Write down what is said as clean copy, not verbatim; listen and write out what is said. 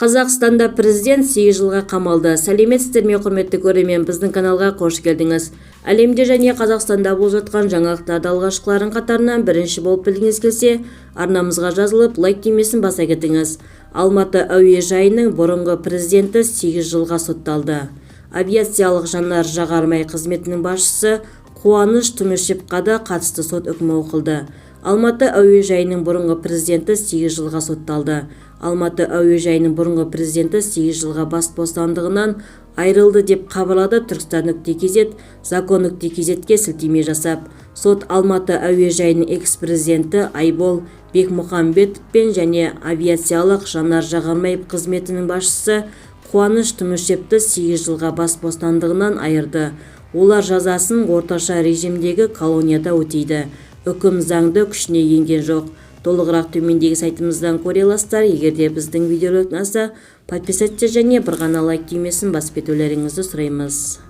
Қазақстанда президент 8 жылға қамалды. Сәлеметсіздер ме, құрметті көрермен! Біздің каналға қош келдіңіз! Әлемде және Қазақстанда болып жатқан жаңалықтарды алғашқылардың қатарынан бірінші болып білгіңіз келсе, арнамызға жазылып, лайк түймесін баса кетіңіз. Алматы әуежайының бұрынғы президенті 8 жылға сотталды. Авиациялық жанар-жағармай қызметінің басшысы Қуаныш Тұмышевқа да қатысты сот үкімі оқылды. Алматы әуежайының бұрынғы президенті 8 жылға сотталды. Алматы әуежайының бұрынғы президенті 8 жылға бас бостандығынан айырылды, деп хабарлады Түркістан.Kz Закон.Kzке сілтеме жасап. Сот Алматы әуежайының экс-президенті Айбол Бекмұхамбетов пен және авиациялық жанар-жағармай қызметінің басшысы Қуаныш Тұмышевті 8 жылға бас бостандығынан айырды. Олар жазасын орташа режимдегі колонияда өтейді. Үкім заңды күшіне енген жоқ. Толығырақ төмендегі сайтымыздан көре аласыздар. Егер де біздің видеоролик ұнаса, подписаться және бір ғана лайк түймесін басып кетулеріңізді сұраймыз.